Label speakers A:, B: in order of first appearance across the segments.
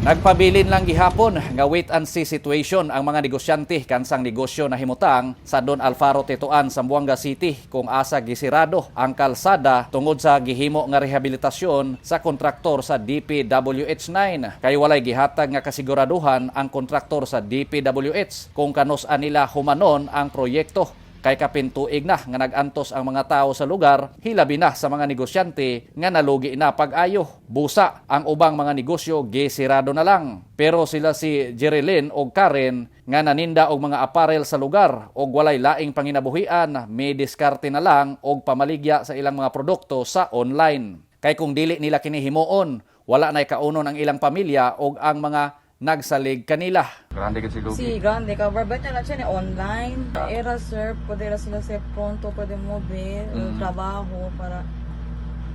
A: Nagpabilin lang gihapon nga wait and see situation ang mga negosyante kansang negosyo na himutang sa Don Alfaro, Tetuan, Zamboanga City kung asa gisirado ang kalsada tungod sa gihimo nga rehabilitasyon sa kontraktor sa DPWH 9. Kay walay gihatag nga kasiguraduhan ang kontraktor sa DPWH kung kanus-a nila humanon ang proyekto, kay kapin tuig na nga nag-antos ang mga tao sa lugar, hilabi na sa mga negosyante nga nalugi na pag-ayo. Busa ang ubang mga negosyo gisirado na lang. Pero sila si Jerilyn og Karen nga naninda og mga apparel sa lugar og walay laing panginabuhian, may diskarte na lang og pamaligya sa ilang mga produkto sa online. Kay kung dili nila kini himuon, wala nay kaunon ang ilang pamilya og ang mga nagsalig kanila.
B: Grande kasi lugi.
C: Si grande ka barbet na lang siya ni online. Era sir, pwede ra sila sa pronto, pwede mobile, trabaho para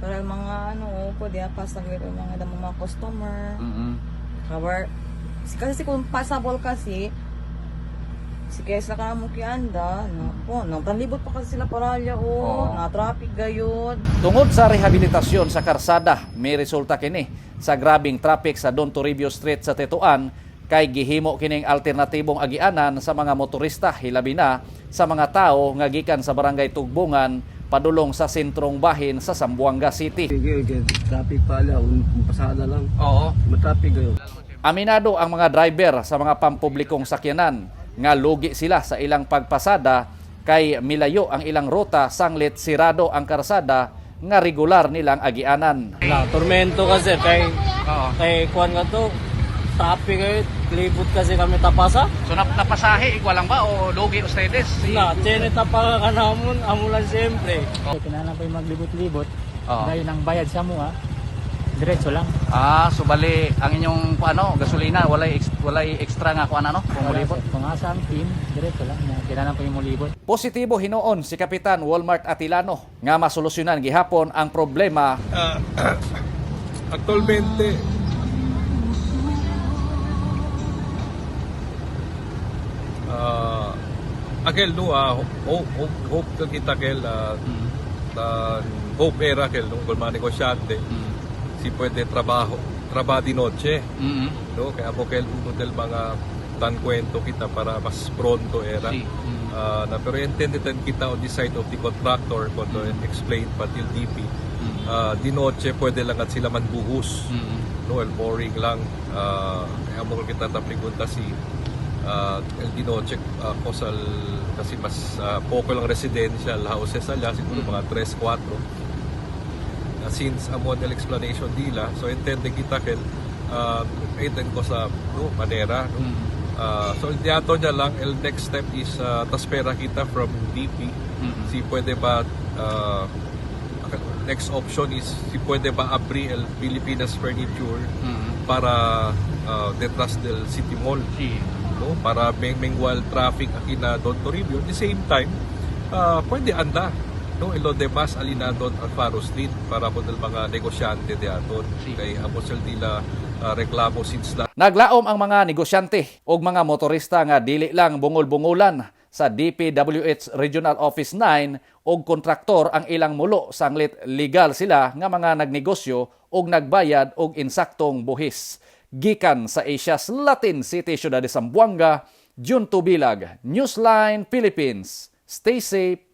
C: para mga ano, pwede pasaglit ang mga damo mga customer. Cover. Kasi kung passable kasi, si kaya sila ka mo kianda, no, po, no, panlibot pa kasi sila paralya o, na traffic gayud.
A: Tungod sa rehabilitasyon sa karsada, may resulta kini sa grabing traffic sa Don Toribio Street sa Tetuan kay gihimo kining alternatibong agianan sa mga motorista, hilabi na sa mga tao nga gikan sa Barangay Tugbungan padulong sa sentrong bahin sa Zamboanga City.
D: Sige, okay. Traffic pala, kung pasada lang. Matraffic kayo.
A: Aminado ang mga driver sa mga pampublikong sakyanan nga lugi sila sa ilang pagpasada kay milayo ang ilang ruta sanglit sirado ang karsada nga regular nilang agianan.
E: Na, tormento kasi kay kay kuan nga to. Traffic kayo, libot kasi kami tapasa.
B: So napasahe, igual lang ba o lugi ustedes?
E: Na, chene tapa ka namon, amulan siyempre.
F: Kailangan pa yung maglibot-libot.
B: Oo.
F: Dahil ang bayad sa mua, diretso lang.
B: Ah, so bali ang inyong ano, gasolina walay extra nga kuan ano, kung
F: Wala,
B: mulibot.
F: sir. Kung asa ang team, diretso lang. Kailangan pa yung mulibot.
A: Positibo hinuon si Kapitan Walmart Atilano nga masolusyonan gihapon ang problema.
G: Actualmente, akel no, hope, hope, hope ka kita kel, hope era kel no, kung mga negosyante, si pwede trabaho, trabaho di noche, no, kaya mo kel uno del mga tan kwento kita para mas pronto era. Na, pero intended din kita on the side of the contractor cuando explain pati el DP. Di noche pwede lang at sila manbuhos. No, el boring lang. Kaya mo kita ta pregunta si el di noche kosal kasi mas poco lang residential houses ala siguro mga 3 4. Since amo el explanation dila, so intende kita kel iten ko sa no manera no. So diato niya lang el next step is taspera kita from DP si pwede ba next option is si pwede ba abri el Pilipinas Furniture para detrás del City Mall no, para mengual traffic aquí na Don Toribio. At the same time pwede anda no el lo demás alina Don Alfaro Street para po del mga negosyante de aton kay amo sel nila reklamo since last
A: Naglaom ang mga negosyante ug mga motorista nga dili lang bungol-bungulan sa DPWH Regional Office 9 og kontraktor ang ilang mulo sanglit legal sila nga mga nagnegosyo ug nagbayad og insaktong buhis. Gikan sa Asia's Latin City, Ciudad de Zamboanga, Jun Tubilag, Newsline Philippines. Stay safe.